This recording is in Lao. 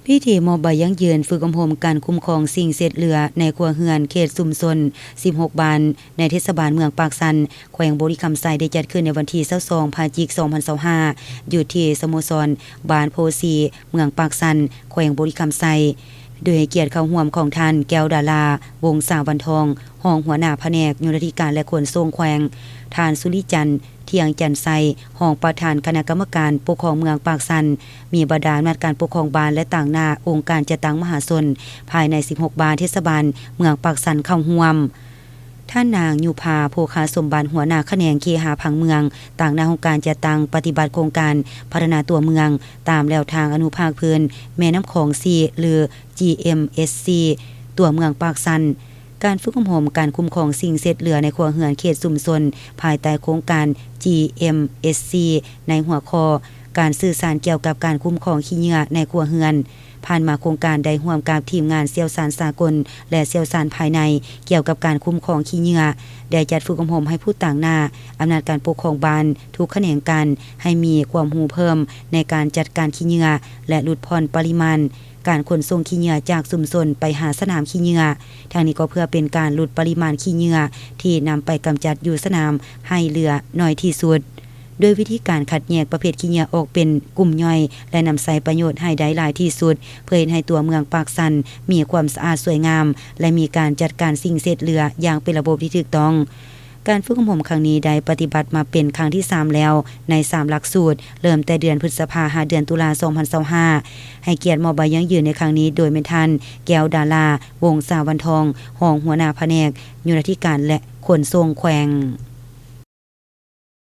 ພິທີມອບໃບຢັ້ງຢືນຝຶກອົບຮົມການຄຸ້ມຄອງສິ່ງເສດເຫຼືອໃນຄົວເຮືອນເຂດຊຸມຊົນສິບຫົກບ້ານ ໃນເທດສະບານເມືອງປາກຊັນ ແຂວງບໍລິຄຳໄຊ ໄດ້ຈັດຂຶ້ນໃນວັນທີຊາວສອງ ພະຈິກ ສອງພັນຊາວຫ້າ ຢູ່ທີ່ສະໂມສອນບ້ານໂພຊີ ເມືອງປາກຊັນ ແຂວງບໍລິຄຳໄຊ ໂດຍໃຫ້ກຽດເຂົ້າຮ່ວມຂອງທ່ານ ແກ້ວດາລາ ວົງສາວັນທອງ ຮອງຫົວໜ້າພະແນກໂຍທາທິການ ແລະ ຂົນສົ່ງແຂວງ, ທ່ານ ສຸລິຈັນ ທ່ຽງຈັນໄຊ ຮອງປະທານຄະນະກຳມະການປົກຄອງເມືອງປາກຊັນ, ມີບັນດາອຳນາດການປົກຄອງບ້ານ ແລະ ຕາງໜ້າອົງການຈັດຕັ້ງມະຫາຊົນ ພາຍໃນສິບຫົກບ້ານເທດສະບານເມືອງປາກຊັນເຂົ້າຮ່ວມ. ທ່ານນາງ ຍຸພາ ໂພຄາສົມບັດ ຫົວໜ້າຂະແໜງເຄຫະຜັງເມືອງ, ຕາງໜ້າຫ້ອງການຈັດຕັ້ງປະຕິບັດໂຄງການພັດທະນາຕົວເມືອງ ຕາມແລວທາງອະນຸພາກພື້ນແມ່ນ້ຳຂອງສີ່ ຫຼື ຈີເອັມເອສສີ່ ຕົວເມືອງປາກຊັນ. ການຝຶກອົບຮົມການຄຸ້ມຄອງສິ່ງເສດເຫຼືອໃນຄົວເຮືອນເຂດຊຸມຊົນ ພາຍໃຕ້ໂຄງການ ຈີເອັມເອສສີ່ ໃນຫົວຂໍ້ ການສື່ສານກ່ຽວກັບການຄຸ້ມຄອງຂີ້ເຫຍື້ອໃນຄົວເຮືອນ. ຜ່ານມາໂຄງການໄດ້ຮ່ວມກັບທີມງານຊ່ຽວຊານສາກົນ ແລະ ຊ່ຽວຊານພາຍໃນ ກ່ຽວກັບການຄຸ້ມຄອງຂີ້ເຫຍື້ອ ໄດ້ຈັດຝຶກອົບຮົມໃຫ້ຜູ້ຕາງໜ້າອຳນາດການປົກຄອງບ້ານທຸກຂະແໜງການ ໃຫ້ມີຄວາມຮູ້ເພີ່ມໃນການຈັດການຂີ້ເຫຍື້ອ ແລະ ຫຼຸດຜ່ອນປະລິມານການຂົນສົ່ງຂີ້ເຫຍື້ອຈາກຊຸມຊົນໄປຫາສະໜາມຂີ້ເຫຍື້ອ. ທັງນີ້ກໍເພື່ອເປັນການຫຼຸດປະລິມານຂີ້ເຫຍື້ອທີ່ນຳໄປກຳຈັດຢູ່ສະໜາມໃຫ້ເຫຼືອໜ້ອຍທີ່ສຸດ. ດ້ວຍວິທີການຄັດແຍກປະເພດຂີ້ເຫຍື້ອອອກເປັນກຸ່ມຍ່ອຍ ແລະ ນຳໃຊ້ປະໂຫຍດໃຫ້ໄດ້ຫຼາຍທີ່ສຸດ ເພື່ອເຮັດໃຫ້ຕົວເມືອງປາກຊັນມີຄວາມສະອາດສວຍງາມ ແລະ ມີການຈັດການສິ່ງເສດເຫຼືອຢ່າງເປັນລະບົບທີ່ຖືກຕ້ອງ. ການຝຶກອົບຮົມຄັ້ງນີ້ໄດ້ປະຕິບັດມາເປັນຄັ້ງທີສາມແລ້ວ ໃນສາມຫຼັກສູດ, ເລີ່ມແຕ່ເດືອນພຶດສະພາ ຫາເດືອນຕຸລາ ສອງພັນຊາວຫ້າ. ໃຫ້ກຽດມອບໃບຢັ້ງຢືນໃນຄັ້ງນີ້ໂດຍແມ່ນທ່ານ ແກ້ວດາລາ ວົງສາວັນທອງ ຮອງຫົວໜ້າພະແນກໂຍທາທິການ ແລະ ຂົນສົ່ງແຂວງ.